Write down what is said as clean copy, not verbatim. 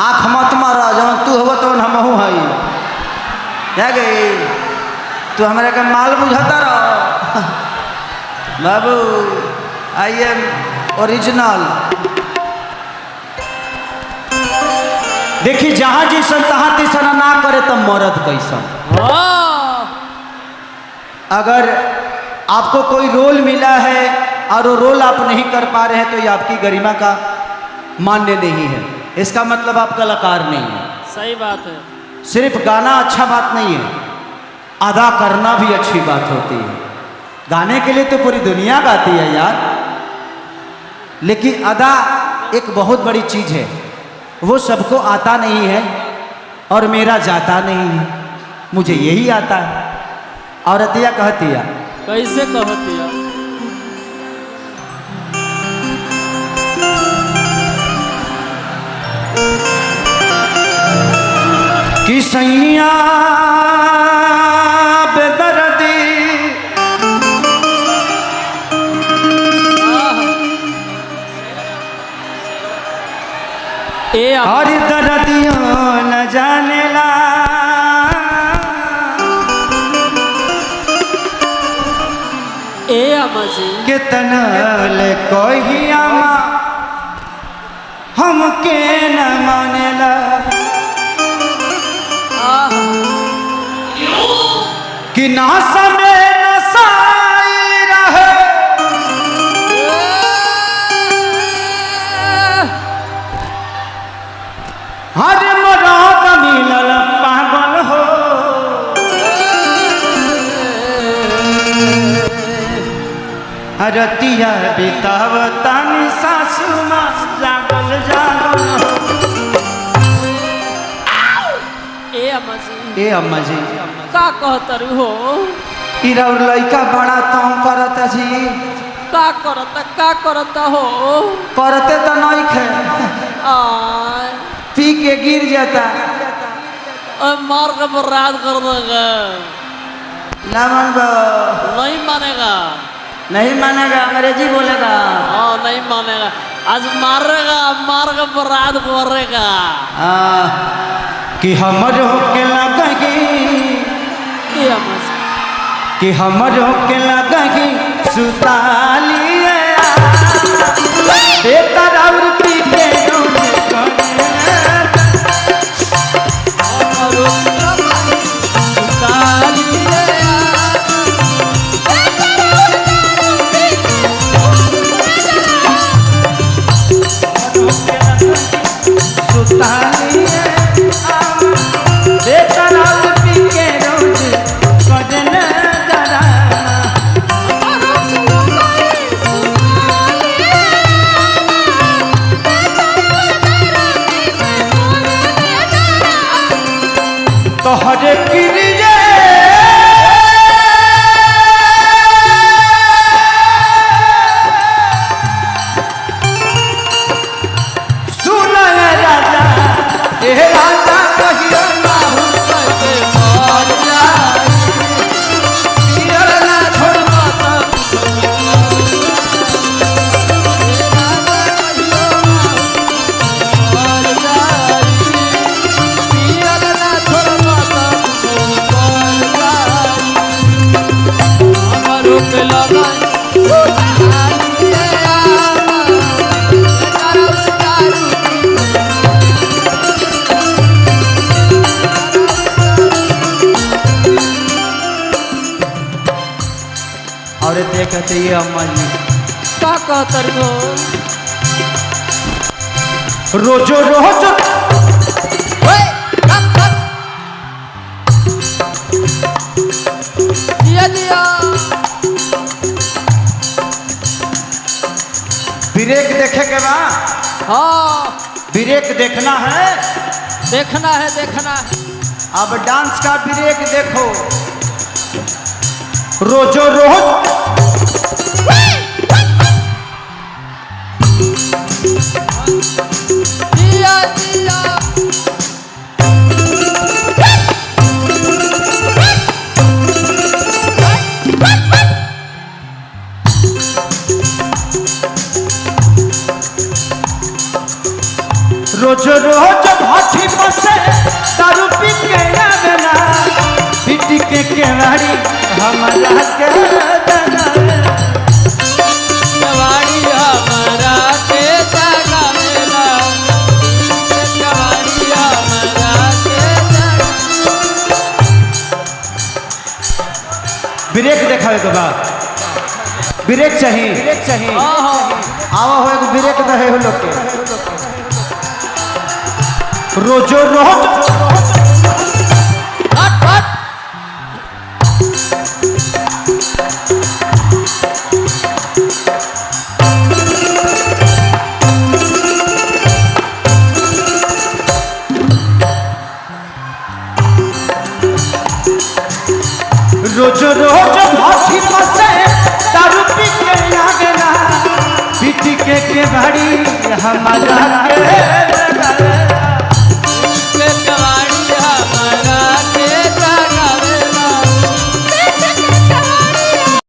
आँख मत मारा, जवन तू हो तवन हमहू हई। जा गई तू हमरा के माल बुझाता रह बाबू। I am original. देखी जहाँ जैसन तहाँ तैसन ना करे तो मरद कैसन। अगर आपको कोई रोल मिला है और वो रोल आप नहीं कर पा रहे हैं तो ये आपकी गरिमा का मान्य नहीं है। इसका मतलब आप कलाकार नहीं है। सही बात है। सिर्फ गाना अच्छा बात नहीं है, अदा करना भी अच्छी बात होती है। गाने के लिए तो पूरी दुनिया गाती है यार, लेकिन अदा एक बहुत बड़ी चीज़ है, वो सबको आता नहीं है और मेरा जाता नहीं है, मुझे यही आता है। औरतिया कहती है, कैसे कहती है? कि सैया बेदर्दी और दर्दियों न जानेला, ए अम्मा जी कितना ले कोई अम्मा हमके न मानेला, कि ना समय नसाइल रहे, हर मराद मिलल पागल हो, रतिया बितावतानी सासू माँ जागल जागल हो। ए अम्मा जी, ए अम्मा जी का कहतर हो? इरा और लइका बड़ा तंग करता जी। का करता, का करता हो? करते तो नहीं खे, पी के गिर जाता और मार के बर्बाद कर देगा। ना मानबो, नहीं मानेगा, नहीं मानेगा, अंग्रेजी बोलेगा। हाँ नहीं मानेगा, आज मारेगा, मार के बर्बाद करेगा। कि हमर के लगही, कि हमर के लगही सुतालिए बेतर और पी के दूध सुतालिए बेतर और पी के रोज करन डराना। तोहरे किरिए सुन राजा, ए राजा कहियो ना के मर जाई, पियर ना छोड़बा त और देखते ये अम्मा जी का कहतर हो? रोजो रोज दिया दिया ब्रेक देखे के बा। हाँ ब्रेक देखना है, देखना है, देखना है। अब डांस का ब्रेक देखो। रोजो रोज दिया दिया रोजो रोज भाठी बसे दारू पी के आवेला, पिटी के केवाड़ी हमारा के जगावेला। कवाड़ी हमारा के जगावेला, कवाड़ी हमारा के जगावेला। ब्रेक देखावे के बाद ब्रेक चाहिए, ब्रेक चाहिए। आवा हो एगो ब्रेक रहे हो लोग के। रोजो रोज हट हट। रोज रोज भाठी बसे दारू पी के आवेला, पिटी के केवाड़ी हमारा के।